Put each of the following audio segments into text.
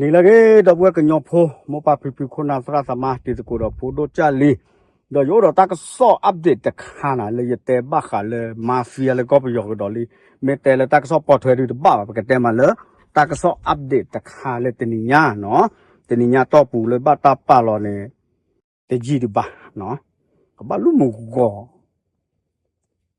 နံၤလၢအဂ့ၤ ဒီပုၢ်ဝဲၢ်ကညီဖိ မိၢ်ပၢ်ဖံဖု ခိၣ်နၢ်သရၣ်သမါ တံၤသကိးဒီးဖိဒိၣ်ကၢ်လံ, ဒီးယအိၣ်ဒီးတၢ်ကစီၣ် update တခါန့ၣ် လၢယတဲဘၣ်ဃးလၢ mafia လၢကီၢ်ပယီၤကဒီးလံ. မ့ၢ်တဲလၢတၢ်ကစီၣ်ပိာ်ထွဲဒုးတဘၣ်ဘၣ်, ပကတဲမးလၢ တၢ်ကစီၣ် update တခါလၢတနံၤညါနီၤ, တနံၤညါတီၢ်ပူၤလၢဘၣ်တၢ်ပာ်လီၤန့ၣ် တယံာ်ဒံးဘၣ်, ကဘၣ်လူမုၢ်ဂီၤ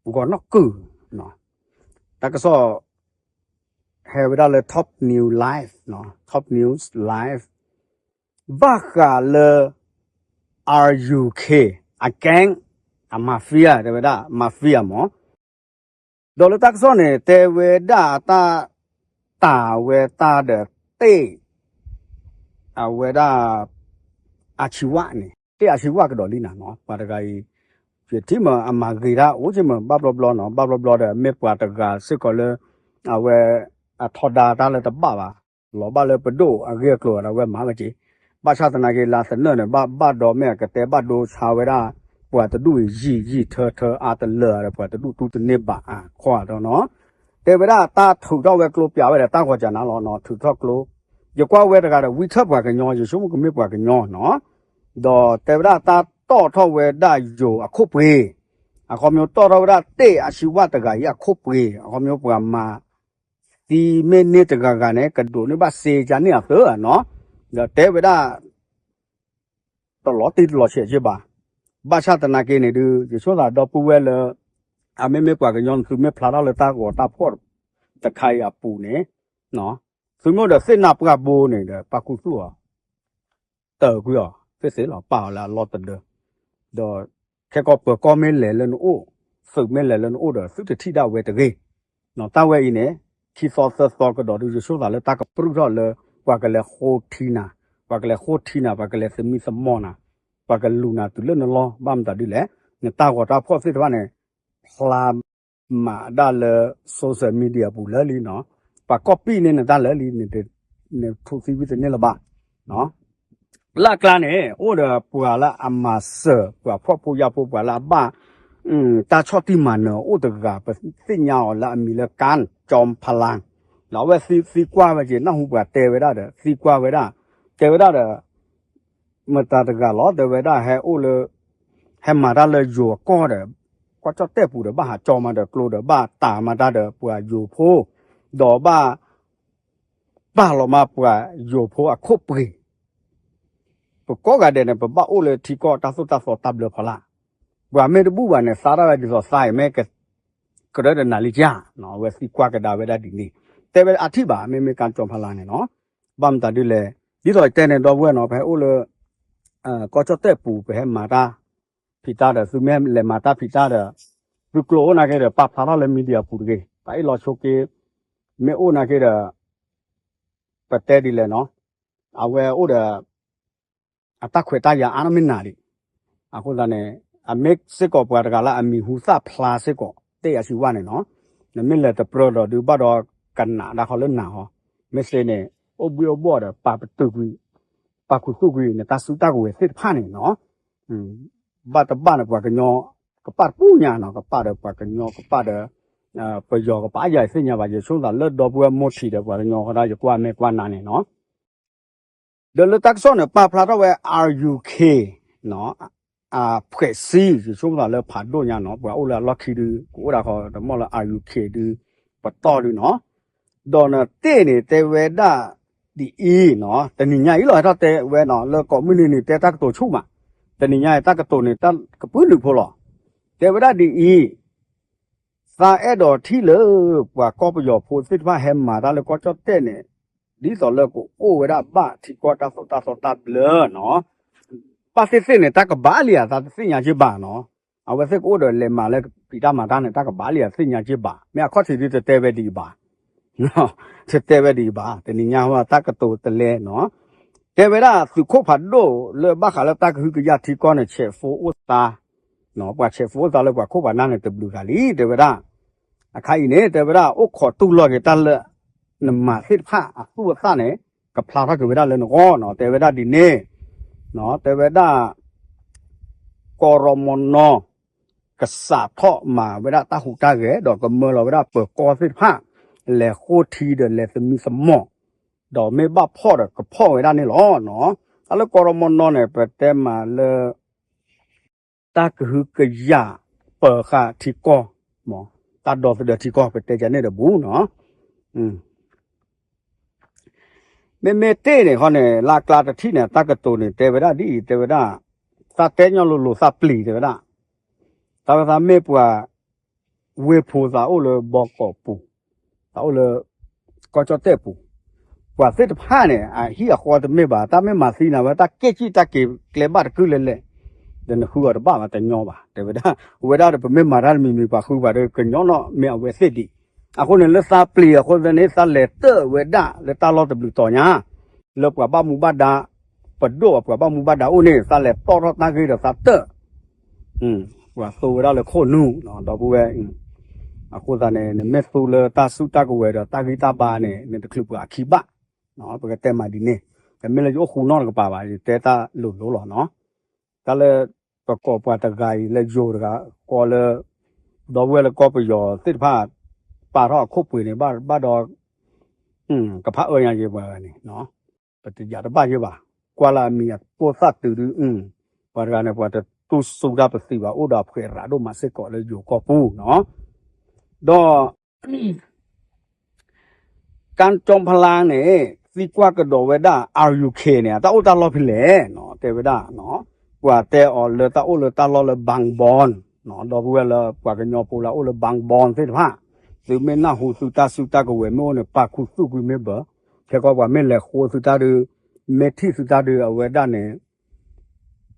ဂီၤနီၢ်ကုၢ်, တၢ်ကစီၣ် ဟဲဝဲဒၣ်လၢ Top News Live, Top News Live ဘၣ်ဃးလၢ R U K အ gang အ mafia တဲဝဲဒၣ် mafia မး, ဒီးလၢတၢ်ကစီၣ်န့ၣ် တဲဝဲဒၣ်တၢ် တၢ်ဝဲတၢ်ဒီးတ့ၢ် အဝဲဒၣ် အဆံဝၣ်န့ၣ် တ့ၢ်အဆံဝၣ်ကဒီးလံနၤနီၤ, ပှၤတဂၤအံၤ ယထံၣ်မးအမၤဂ့ၤတၢ်အိၣ်က့မး ဘၣ်ဘျီဘျီနီၤ, ဘၣ်ဘျီဘျီဒီး မ့ၢ်ပှၤတဂၤစ့ၢ်ကီးလၢ အဝဲ အထီဒါတၢ်လၢတဘၣ်ဘၣ်, လီၤဘၣ်လၢပဒိၣ်အဂ့ၢ်အကျိၤဒီး အဝဲမၤဝဲက့ၤ, ဘၣ်ဆၣ်သနာ်က့ လၢသနၢၣ်န့ၣ် ဘၣ်ဘၣ်ဒီးမ့ၢ်အကတဲဘၣ်ဒိဆါဝဲဒၣ် ပှၤတဒူၣ်အံၤယံာ်ယံာ်ထၢထၢအါတလၢာ်ဒီး ပှၤတဒူၣ်တူၢ်တန့ၢ်ဘၣ်အခီၣ်ဒီးနီၤ, တဲဝဲဒၣ်တၢ်ထုးထီၣ်ဝဲကျိပျးဝဲဒီးတၢ်ဂီၤကၢနၤလီၤနီၤ, ထုးထီၣ်ကျိ, ယကွၢ်ဝဲတဂၤဒီး ဝံထၢၣ်ပှၤကညီ ယဆိကမိၣ်ကမ့ၢ်ပှၤကညီနီၤ, ဒီးတဲဝဲဒၣ်တၢ်တီၣ်ထီၣ်ဝဲဒၣ်ယိၤအခိၣ်ပှ့ၤ, အခီပညီတီၣ်ထီၣ်ဝဲဒၣ်တ့ၢ်အဆံဝၣ်တဂၤအံၤအခိၣ်ပှ့ၤ, အခီပညီပှၤမၤ သံမ့ၢ်န့ၢ်တဂၤဂၤန့ၣ် ကဒိးန့ၢ်ဘၣ်စ့ကါန့ၢ်အသၢနီၤ, ဒီးတဲဝဲဒၣ် တလီၤတံၢ်တလီၤဆဲးက့ဘၣ်, ဘၣ်ဆၣ်သနာ်က့န့ၣ်ဒုး ယဆိသးဒီပုၢ်ဝဲၢ်လၢ အမ့မ့ၢ်ပှၤကညီန့ၣ် သုမ့ၢ်ဖျါထီၣ်လၢတၢ်ဂီၤတၢ်ဖီၣ်တခါအံၤအပူၤန့ၣ်, သုမ့ၢ်အိၣ်ဒီးသ့ၣ်နၢ်ပှၢ်ဘိန့ၣ်ဒီး ပာ်ခူသူၣ်အီၤ တၢ်ကွံအီၤ သ့ၣ်သ့ၣ်လီၤ ပာ်အီၤလၢအလီၢ်တဒၢ, ဒီးခဲကီးပၢၤကီၢ်မ့ၢ်လဲၤလၢနအိၣ်, သုးမ့ၢ်လဲၤလၢနအိၣ်ဒီး သုတထံၣ်ဒၣ်ဝဲတဂ့ၤ, တၢ်ဝဲအံၤန့ၣ် ခံသီသၢသီကဒီးဒုး ယဆိသးလၢတၢ်ကပြုၢ်ထီၣ်လၢ ပှၤကလဲၤဃိထံနၤ, ပှၤကလဲၤဃိထံနၤ ပှၤကလဲၤသမံသမိးနၤ, ပှၤကလူၤနၤတုၤလၢနလီၢ် ဘၣ်မတၤဒ်လဲၣ်, နတၢ်ဂီၤတၢ်ဖီၣ်သ့ၣ်တဖၣ်န့ၣ် ဖျါ မၤဒၣ်လၢ social media ပူၤလၢာ်လံနီၤ, ပှၤ copy န့ၢ်နတၢ်လၢာ်လံ, နထူးသံဝံတန့ၢ်လၢၤဘၣ်, လၢအကျါန့ၣ် အိၣ်ဒီးပှၤလၢအမၤစၢၤ ပှၤဖှီၣ်ဖိယာ်ဖိ ပှၤလၢအဘၣ် တၢ်ဆီၣ်တံၢ်မၤနၢၤအိၣ်တဂၤ ပသ့ၣ်ညါအီၤလၢအမံၤလၢ ကၣ်ကၠီဖလါ, ဒီးအဝဲသံကွၢ်ဝဲက့ၤ နၢ်ဟူပှၤတဲဝဲဒၣ်ဒီး သံကွၢ်ဝဲဒၣ်, တဲဝဲဒၣ်ဒီး မတၤတဂၤလီၤ တဲဝဲဒၣ်ဟဲအိၣ်လၢ ဟဲမၤတၢ်လၢယိၤအကီၢ်ဒီး ကီၢ်ကၠီၣ်တဲၣ်ပူၤဒီး ဘၣ်ဟးကၠီမၤဒီးကျိဒီး ဘၣ်တၢ်မၤတၢ်ဒီးပှၤယိၤဖိ, ဒီးဘၣ် ပာ်လီၤမးပှၤယိၤဖိအခိၣ်ပှ့ၤ, ပကိးဂၤဒဲးန့ၣ် ပဘၣ်အိၣ်လၢထံကီၢ်တၢ်သိၣ်တၢ်သီတၢ်ဘျၢဖီလာ်, ပှၤမ့ၢ်တဘူၣ်ဘၣ်န့ၣ် သါဒၣ်ဝဲဒ်သိးသါအံၤ မ့ၢ်ကရၢတနၤလံကၢ်, အဝဲသံကွၢ်ကဒါဝဲဒၣ်ဒ်န့ၣ်, တဲဝဲအထံၣ်ဘၣ် မ့မ့ၢ်ကၣ်ကၠီဖလါန့ၣ်နီၤ, ဘၣ်မတၤဒ်လဲၣ်, ဒ်သိးယတဲန့ၣ် ဒီပုၢ်ဝဲၢ်နီၤ ပဟဲအိၣ်လၢ ကီၢ်ကၠီၣ်တဲၣ်ပူၤ ပဟဲမၤတၢ်ဖံးတၢ်ဒီး သုမ့ၢ်လဲၤမၤတၢ်ဖံးတၢ်ဒီး သုကျိအိၣ်နာ်က့ဒီး ပာ်ဖျါထီၣ်လၢ media ပူၤတဂ့ၤ, ပှၤအ့ၣ်လိာ်ဆိးက့ မ့ၢ်အိၣ်နာ်က့ဒီး ပတဲဒ်လဲၣ်နီၤ, အဝဲအိၣ်ဒီး အတၢ်ခွဲးတၢ်ယာ်အါမ့ၢ်နၤဒံး, အဃိသတးန့ၣ် အမ့ၢ်စ့ၢ်ကီးပှၤတဂၤလၢအမံၤဟူသၣ်ဖျါစ့ၢ်ကီး တ့ၢ်အဆံဝၣ်န့ၣ်နီၤ, နမ့ၢ်လဲၤတပြၢဒီးဒုးဘၣ်ဒီးကနးဒၣ်ဃီလၢနၤဟီ, မ့ၢ်စ့ၢ်န့ၣ် အိၣ်ဘှံးအိၣ်ဘှီၣ်ဒီး ပာ်ပတုာ်ကွံာ် ပာ်ခူသူၣ်ကွံာ် နတၢ်စုတၢ်ကဝဲၤသ့ၣ်တဖၣ်န့ၣ်နီၤ, ဘၣ်တဘၣ်န့ၣ် ပှၤကညီ ကပာ်တပူၤညါနီၤ, ကပာ်ဒီးပှၤကညီ ကပာ်ဒီး ပယီၤကပာ်ယၤသ့ၣ်ညါဘၣ်, ယဆိသးလၢဒီပုၢ်ဝဲၢ်မိၢ်ထံးဒီးပှၤကညီဃီဒၣ် ယကွၢ်မဲာ်ကွၢ်နါန့ၣ်နီၤ, ဒီးလၢတၢ်ကစီၣ်န့ၣ် ပာ်ဖျါထီၣ်ဝဲ R U K နီၤ, အဖှဲးစံ ယဆိသးလၢဖးဒိၣ်ညါနီၤ, ပှၤအိၣ်လၢအလီၢ်ခံဒုး ကအိၣ်ဒၣ်ဃီ တမ့ၢ်လၢ R U K ဒုး ပတီၢ်ဒုးနီၤ, ဒီးနတ့ၢ်န့ၣ် တဲဝဲဒၣ်ဒ်အံၤနီၤ, တနံၤညါအံၤလီၤ ဟဲထီၣ်တဲဝဲနီၤ လၢကိးမုၢ်နံၤန့ၣ် တဲတၢ်ကတိၤဆူၣ်မး, တနံၤညါအံၤတၢ်ကတိၤန့ၣ် တၢ်ကပုာ်လုးဖိလီၤ, တဲဝဲဒၣ်ဒ်အံၤ သးအဲၣ်ဒိးထံၣ်လၢ ပှၤကီၢ်ပယီၤဖိသ့ၣ်တဖၣ်ဟဲမၤတၢ်လၢကီၢ်ကၠီၣ်တဲၣ်န့ၣ် ဒ်သိးလၢကအိၣ်ဝဲဒၣ်ဘၣ်ထံကီၢ်တၢ်သိၣ်တၢ်သီတၢ်ဘျၢနီၤ, ဘၣ်သ့ၣ်သ့ၣ်န့ၣ် တၢ်ကဘၣ်လံဧါ သးတသ့ၣ်ညါက့ဘၣ်နီၤ, အဝဲသ့ၣ်ကအိၣ်ဒီးလဲၤမၤလၢဖံးတၢ်မၤတၢ်န့ၣ် တၢ်ကဘၣ်လံဧါ တသ့ၣ်ညါက့ဘၣ်, မ့ၢ်အခီၣ်ထံးဒုးတတဲဝဲဒ်အံၤဘၣ် တတဲဝဲဒ်အံၤဘၣ်, တနံၤညါဟီတၢ်ကတိၤတလဲနီၤ, တဲဝဲဒၣ်သုးခိၣ်ဖးဒိၣ်လၢဘၣ်ဃးလၢတၢ်ကဟုကယာ်ထံကီၢ်န့ၣ် ဆဲးဖိအိၣ်သါ, ပှၤဆဲးဖိအိၣ်သါလၢပှၤခိၣ်ပှၤနၢ်န့ၣ် တဘျုးဂၤလံ တဲဝဲဒၣ်, အခါအံၤန့ၣ် တဲဝဲဒၣ် အိၣ်ခိးတူၢ်လိာ်က့ၤတၢ်လၢ နမၤသ့ၣ်တဖၣ်အသူၣ်အသၣ်န့ၣ် ကဖျါထီၣ်က့ၤဝဲဒၣ်လၢနဂီၢ်နီၤ, တဲဝဲဒၣ်ဒ်န့ၣ်, တဲဝဲဒၣ် ကီၢ်ရီမနီ ကစးထီၣ်မၤဝဲဒၣ်တၢ်ဟူးတၢ်ဂဲၤ ဒီးကမၢလီၤဝဲဒၣ်ပၢၤကီၢ်သ့ၣ်တဖၣ် လဲၤဃိထံဒီးလဲၤသမံသမိး, ဒီးမ့ၢ်ဘၣ်ဖီၣ်ဒီးကဖီၣ်ဝဲဒၣ်န့ၣ်လီၤနီၤ. တၢ်လၢကီၢ်ရမနီၤန့ၣ် ပတဲမးလၢ တၢ်ကဟုကယာ်ပၢၤဃာ်ထံကီၢ်, တၢ်ဒီသဒၢထံကီၢ် ပတဲကန့ၣ်ဒီးဘူးနီၤ. မ့မ့ၢ်တ့ၢ်န့ၣ်ဃီန့ၣ် လၢအကျါတထံၣ်န့ၣ် အတၢ်ကတိၤန့ၣ် တဲဝဲဒၣ်ဒ်အံၤ တဲဝဲဒၣ် သးတဲညီလိၤလိၤသးပျံၤ တဲဝဲဒၣ်, တၢ်ဝဲသးမ့ၢ်ပှၤ ဝ့ၢ်ဖိသးအိၣ်လၢဘီကီးပူၤ, သးအိၣ်လၢ ကီၢ်ကၠီၣ်တဲၣ်ပူၤ, ပှၤသ့ၣ်တဖၣ်န့ၣ် အဟံၣ်အဃီတမ့ၢ်ဘၣ်, တၢ်မ့ၢ်မၤသံနၤဝဲ တၢ်ကဲကံၣ်တၢ်က့ၤကျဲဘၣ်တကုၢ်လဲၣ်လဲၣ်, ဒီးနဃုအီၤတဘၣ်ဘၣ်တညီဘၣ် တဲဝဲဒၣ်, အဝဲဒၣ်ဒီးပမ့ၢ်မၤတၢ်တမံၤမံၤ ပှၤဃုပှၤဒီးကညီနီၣ်မ့ၢ်အဝဲသ့ၣ်ဒံး, အဃိန့ၣ်လၢသးပျံၤအဃိသတးန့ၣ် သးလဲၤတၢၢ်ဝဲဒၣ်လၢတၢ်လီၢ်တဘျုးတီၤညါ လၢပှၤဘၣ်မူဘၣ်ဒါ, ပဒိၣ်အပှၤဘၣ်မူဘၣ်ဒါအိၣ်န့ၣ် သးလဲၤတီၣ်ထီၣ်တၢ်ဂ့ၢ်ဒီးသးတၢၢ်, ပှၤသိဝဲဒၣ်လၢခိၣ်နူာ် ဒီပုၢ်ဝဲၢ်, အဃိသတးန့ၣ် နမ့ၢ်သိလၢတၢ်စုတၢ်ကဝဲၤဒီးတၢ်ဂံၢ်တၢ်ဘါန့ၣ် နတချုးပှၤအခံဘၣ်, ပကတဲမးဒ်န့ၣ်, တမ့ၢ်လၢယအိၣ်ဃူနီၣ်တကပၤဘၣ် ယတဲတၢ်လိၤလိၤလီၤနီၤ, တၢ်လၢ ပကိးပှၤတဂၤအံၤလၢယိၤတဂၤဃီလၢ ဒီပုၢ်ဝဲၢ်လၢကီၢ်ပယီၤသ့ၣ်တဖၣ် ပာ်ထီၣ်အခိၣ်ပှ့ၤန့ၣ် ဘၣ်ဘၣ်ဒီး ကဖးအၢညါယဲပှၤဂၤန့ၣ်, ပတယာ်တဘၣ်ယဲဘၣ်, ကွၢ်လၢအမံၤအပိၢ်သၣ်တုၤဒုး, ပှၤတဂၤန့ၣ် ပှၤတတူၢ်စူၢ်တၢ်ပသံးဘၣ် အိၣ်ဒီးအဖှဲးရးဒိၣ်မးစ့ၢ်ကီးလၢယိၤကီၢ်ပူၤနီၤ, ဒီး ကၠီဖလါန့ၣ် သံကွၢ်ကဒီးဝဲဒၣ် R U K န့ၣ် အတၢ်အိၣ်တၢ်လီၢ်ဖဲလဲၣ်, တဲဝဲဒၣ်, ပှၤတဲအီၤလၢတၢ်အိၣ်လၢတၢ်လီၢ်လၢ ဘၣ်ဘီ, ဒီပုၢ်ဝဲၢ်လၢပှၤကညီဖိလၢအအိၣ်လၢ ဘၣ်ဘီ သ့ၣ်တဖၣ်, သုမ့ၢ်နၢ်ဟူသုတၢ်စုတၢ်ကဝဲၤမ့ၢ်အိၣ်န့ၣ် ပာ်ခူသူၣ်ကွံာ်မ့ၢ်ဘၣ်, ခဲကီးပှၤမ့ၢ်လဲၤဃိသုတၢ်ဒုး, မ့ၢ်ထံၣ်သုတၢ်ဒုးအဝဲဒၣ်န့ၣ်,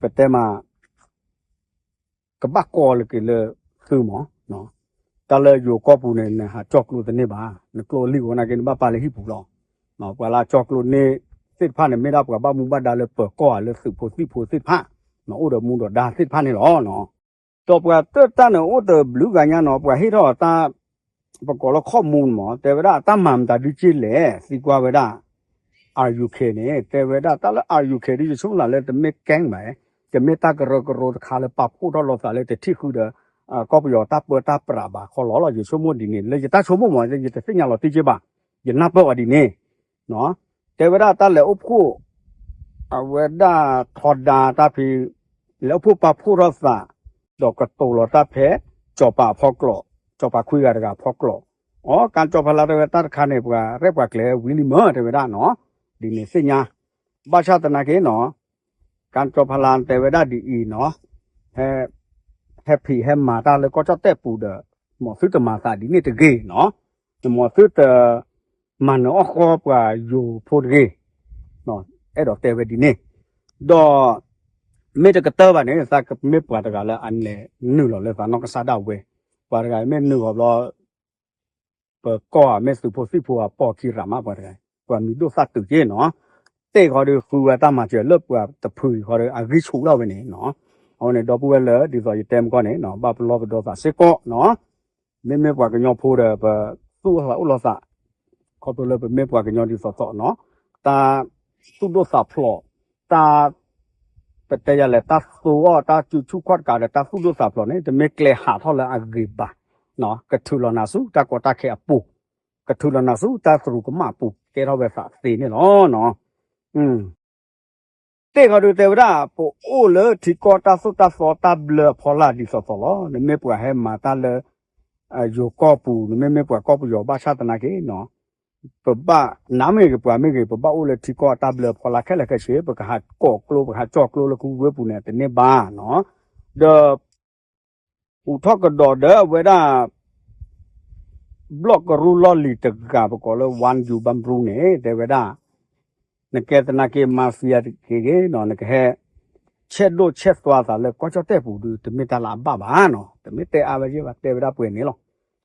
ပတဲမး ကဘၣ်ကီလၢက့ၤလၢသုမး, တၢ်လၢယိၤကီၢ်ပူၤန့ၣ် နဟးကၠီၣ်ကျိတန့ၢ်ဘၣ်, နကျိလံၣ်ဝဲနာ်က့ နဘၣ်ပာ်လၢဟံၣ်ပူၤလီၤ, ပှၤလၢကၠီၣ်ကျိန့ၢ်သ့ၣ်တဖၣ်န့ၣ် မ့ၢ်ဒၣ်ပှၤဘၣ်မူဘၣ်ဒါလၢပၢၤကီၢ်ဧါ လၢသုးဖိသံၣ်ဖိသ့ၣ်တဖၣ်, အိၣ်ဒီးမူဒီးဒါသ့ၣ်တဖၣ်န့ၣ်လီၤ. ဒီးပှၤတၢၢ်တၢ်န့ၣ်အိၣ်တဘျုးဂၤညါနီၤ, ပှၤဟ့ၣ်ထီၣ်တၢ် ပကိးလၢ ข้อมูล မး တဲဝဲဒၣ်တၢ်မၤမတၤဒုးက့လဲၣ် သံကွၢ်ဝဲဒၣ် R U K န့ၣ် တဲဝဲဒၣ်တၢ်လၢ R U K ဒုး ယဆိကမိၣ်လၢတမ့ၢ် gang ဘၣ်, တမ့ၢ်တၢ်ကရၢကရိတခါလၢပာ်ဖှိၣ်ထီၣ်လိာ်သးလၢတထံၣ်ဃုာ်ဒီး ကီၢ်ပယီၤတၢ်ပၢတၢ်ပြးဘၣ်ခီလီၤလီၤ. ယဆိကမိၣ်ဒ်န့ၣ် လၢယတၢ်ဆိကမိၣ်မး ယတသ့ၣ်ညါလီၤတံၢ်က့ဘၣ်, ယနၢ်ပၢၢ်အီၤဒ်န့ၣ် တဲဝဲဒၣ်တၢ်လဲၤအိၣ်ဖှိၣ် အဝဲဒၣ်ထီဒါတၢ်ဖံး လဲၤအိၣ်ဖှိၣ်ပာ်ဖှိၣ်ထီၣ်သး ဒီးကတိၤလီၤတၢ်ဖဲ စီၤပၤအဖီကျိး စီၤပၤခွံဂၤတဂၤအဖီကျိး, အကၠီဖလါတဲဝဲတၢ်တခါန့ၣ် ပှၤရဲၣ်ပှၤကျဲၤဝံၤလံမး တဲဝဲဒၣ်နီၤ, ဒ်န့ၣ်သ့ၣ်ညါ, ဘၣ်ဆၣ်သနာ်က့နီၤ ကၠီဖလါတဲဝဲဒၣ်ဒ်အံၤနီၤ, ဟဲဖံးဟဲမၤတၢ်လၢကီၢ်ကၠီၣ်တဲၣ်ပူၤဒီး မ်သုတမၤသးဒ်န့ၣ်တဂ့ၤနီၤ, မ်သုတ မၤနၢၤအီၣ်ဃီပှၤယိၤဖိတဂ့ၤ, အဲၣ်ဒိးတဲဝဲဒ်န့ၣ်, ဒီး မ့ၢ်တကတၢၢ်ဘၣ်န့ၣ် သးမ့ၢ်ပှၤတဂၤလၢအလဲၤနုာ်လီၤလၢသးနီၢ်ကစၢ်ဒၣ်ဝဲ, ပှၤတဂၤမ့ၢ်နုာ်ဃီၤဘျီ ပၢၤကီၢ်ဧါ မ့ၢ်သုးဖိသံၣ်ဖိအပီၢ်ခံရၤမး ပှၤတဂၤ ပှၤမံၤဒိၣ်သၣ်တုာ်က့နီၤ, တ့ၢ်ဃီဒီးဃုဝဲတၢ်မၤစၢၤလၢပှၤတဖုဃီဒီး အဂံၢ်ဆူၣ်ဒၣ်ဝဲန့ၣ်နီၤ, အဝဲန့ၣ် ဒီပုၢ်ဝဲၢ်လၢ ဒ်သိးယတဲမကီၢ်န့ၣ် ဘၣ်ပလီၢ်ပဒီသးစ့ၢ်ကီးနီၤ မ့မ့ၢ်ပှၤကညီဖိဒီး ပသူၣ်အိၣ်သးအိၣ်လိာ်သး, ခီဖျိလၢပမ့ၢ်ပှၤကညီဒ်သိးသိးနီၤ, တၢ်သူၣ်ဒိၣ်သးဖျိး, တၢ် ပတဲယၤလဲၣ် တၢ်သိအီၣ်တၢ်စုဆူၣ်ခီၣ်တကးဒီး တၢ်သူၣ်ဒိၣ်သးဖျိးန့ၣ် တမ့ၢ်ကျဲဟးထီၣ်လၢအဂ့ၤဘၣ်, ကထုးလီၤနၤဆူတၢ်ကီတၢ်ခဲအပူၤ, ကထုးလီၤနၤဆူတၢ်သရူးကမၣ်အပူၤ ကဲထီၣ်ဝဲသးသ့န့ၣ်လီၤ. တ့ၢ်ဃီဒုးတဲဝဲဒၣ် ပအိၣ်လၢထံကီၢ်တၢ်သိၣ်တၢ်သီတၢ်ဘျၢအဖီလာ်ဒ်သိးသိးလီၤ. နမ့ၢ်ပှၤဟဲမၤတၢ်လၢ ယိၤကီၢ်ပူၤ, နမ့မ့ၢ်ပှၤကီၢ်ပယီၤဘၣ်ဆၣ်သနာ်က့နီၤ, ပဘၣ်နးမ့ၢ်ဂ့ၤ ပှၤမ့ၢ်ဂ့ၤ ပဘၣ်အိၣ်လၢထံကီၢ်အတၢ်ဘျၢအဖီလာ်ခဲလၢာ်ခဲဆ့, ပကဟးကိးကျိ ပကဟးကၠီၣ်ကျိလၢကဝ့ၢ်ပူၤန့ၣ် တန့ၢ်ဘၣ်နီၤ. ဒီး ဟူးထီၣ်ကဒီးဒီးအဝဲဒၣ် ဘျီၣ်ကရူၢ်လီၢ်လံၤတဂၤ ပကိးလၢ ဝၣ်ယူၣ်ဘၣ်ဘြူး န့ၣ် တဲဝဲဒၣ် နကဲသနာ်က့ mafia တက့ၢ်နီၤ, နကဟဲ ဆဲးဒိၣ်ဆဲးသွါသးလၢကီၢ်ကၠီၣ်တဲၣ်ပူၤဒုး တမ့ၢ်တၢ်လၢအဘၣ်ဘၣ်နီၤ, တမ့ၢ်တဲအါဝဲယဲၢ်ဘၣ် တဲဝဲဒၣ်ပှဲၤန့ၣ်လီၤ.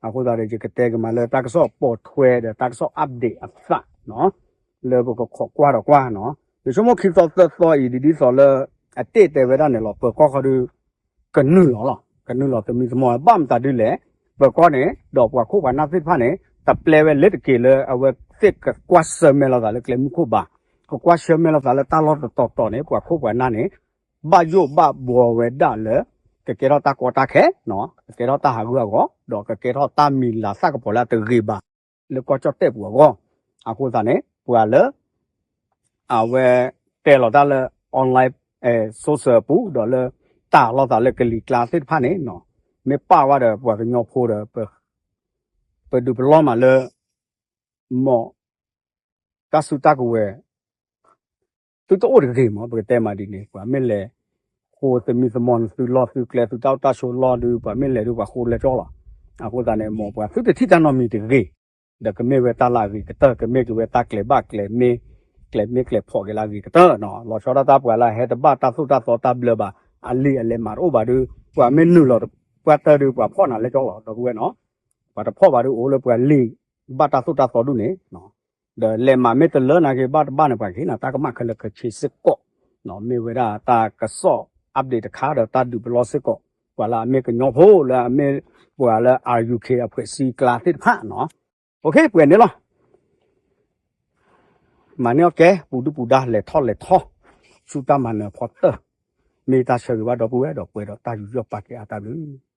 အဃိသတးဒီး ယကတဲက့ၤမးလၢတၢ်ကစီၣ်ပိာ်ထွဲဒီး တၢ်ကစီၣ် update အသးနီၤ, လၢပကခိးကွၢ်ဒီးကွၢ်နီၤ, ယဆိကမိၣ်ခံသီသၢသီအံၤ ဒ်ဒ်သိးလၢ အတ့ၢ်တဲဝဲဒၣ်န့ၣ်လီၤ, ပၢၤကီၢ်ဃီဒုး ကနုာ်လီၤလီၤ, ကနုာ်လီၤသမံသမိး ဘၣ်မတၤဒုးလဲၣ်, ပၢၤကီၢ်န့ၣ် ဒီးပှၤခိၣ်ပှၤနၢ်သ့ၣ်တဖၣ်န့ၣ် တပျဲဝဲလၢတက့ၢ်လၢအဝဲသ့ၣ်ကကွၢ်ဆၢၣ်မဲာ်လိာ်သးလၢကျဲမုၢ်ခိၣ်ဘၣ်, ကကွၢ်ဆၢၣ်မဲာ်လိာ်သးလၢတၢ်လီၢ်တတီၤတီၤန့ၣ် ပှၤခိၣ်ပှၤနၢ်န့ၣ် ဘၣ်ယိၣ်ဘၣ်ဘှီဝဲဒၣ်လၢ ကကဲထီၣ်တၢ်ကီတၢ်ခဲ, ကကဲထီၣ်တၢ်ဟးဂူာ်ဟးဂီၤ, ဒီးကကဲထီၣ်တၢ်မံၤလၤသၣ်ကပီၤလၢအတဂ့ၤဘၣ် လၢကီၢ်ကၠီၣ်တဲၣ်ပူၤအဂီၢ်, အဃိသတးန့ၣ် ပှၤလၢ အဝဲတဲလီၤတၢ်လၢ online social အပူၤ ဒီးလၢ တၢ်လိာ်သးလၢကလံၤကျါသ့ၣ်တဖၣ်န့ၣ် မ့ၢ်ပာ်ဝဲဒီးပှၤကညီဖိဒီး ပဒုးပလီၢ်မးလၢ မ် တၢ်စုတၢ်ကဝဲၤ သုတအိၣ်တဂ့ၤမး ပကတဲမးဒ်န့ၣ် ပှၤမ့ၢ်လဲၤ ဃိသမံသမိးနသုလီၢ်သုကျဲသုတၢ်အိၣ်တၢ်ဆိးလီၢ်ဒုး ပှၤမ့ၢ်လဲၤဒုးပှၤဃိလဲၤကၠီလီၤ. အဃိသတးန့ၣ် မ်ပှၤသုတထံၣ်တၢ်နီတမံၤတဂ့ၤ ဒီးကမ့ၢ်ဝဲတၢ်လၢအဂ့ၤကတၢၢ် ကမ့ၢ်က့ၤဝဲတၢ်ကျဲၤဘၣ်ကျဲၤမ့ၢ် ကျဲၤမ့ၢ်ကျဲၤဖီၣ်က့ၤလၢအဂ့ၤကတၢၢ်နီၤ. လီၤဆီဒၣ်တၢ်ပှၤလၢအဟဲတဘၣ်တၢ်သိၣ်တၢ်သီတၢ်ဘျၢဘၣ် အလံာ်အလဲၤမးတအိၣ်ဘၣ်ဒုး ပှၤမ့ၢ်နုာ်လီၤပှၢ်တၢၢ်ဒုး ပှၤဖီၣ်နၤလဲၤကၠီလီၤ ဒီပုၢ်ဝဲၢ်နီၤ. ပှၤတဖီၣ်ဘၣ်ဒုးအိၣ်လၢပှၤလံာ်ဘၣ်တၢ်သိၣ်တၢ်သီဒုးန့ၣ် ဒီးလဲၤမးမ့ၢ်တလၢနၤက့ၤဘၣ်တဘၣ်န့ၣ် ပှၤကဟ့ၣ်နၤတၢ်ကမၣ်ခဲလၢာ်ခဲဆ့စ့ၢ်ကီး မ့ၢ်ဝဲဒၣ်တၢ်ကစီၣ် update တခါဒီးတၢ်ဒုးပလီၢ်စ့ၢ်ကီး ပှၤလၢအမ့ၢ်ကညီဖိလၢအမ့ၢ်ပှၤလၢ R U K အဖှဲးစံကျါသ့ၣ်တဖၣ်နီၤ. ပှဲၤန့ၣ်လီၤ. မၤန့ၢ်အီၣ်ကဲ ပူၤဒုၣ်ပူၤဒါ လဲၤထီၣ်လဲၤထီ ဆူတၢ်မၤနၢၤအဖီတၢၢ် မ့ၢ်တၢ်ဆၢဂ့ၤဘၣ်ဒီပုၢ်ဝဲၢ်ဒီးပှဲၤဒီးတၢ်ယူးယီၣ်ပာ်ကဲအါတၢ်ဘျုး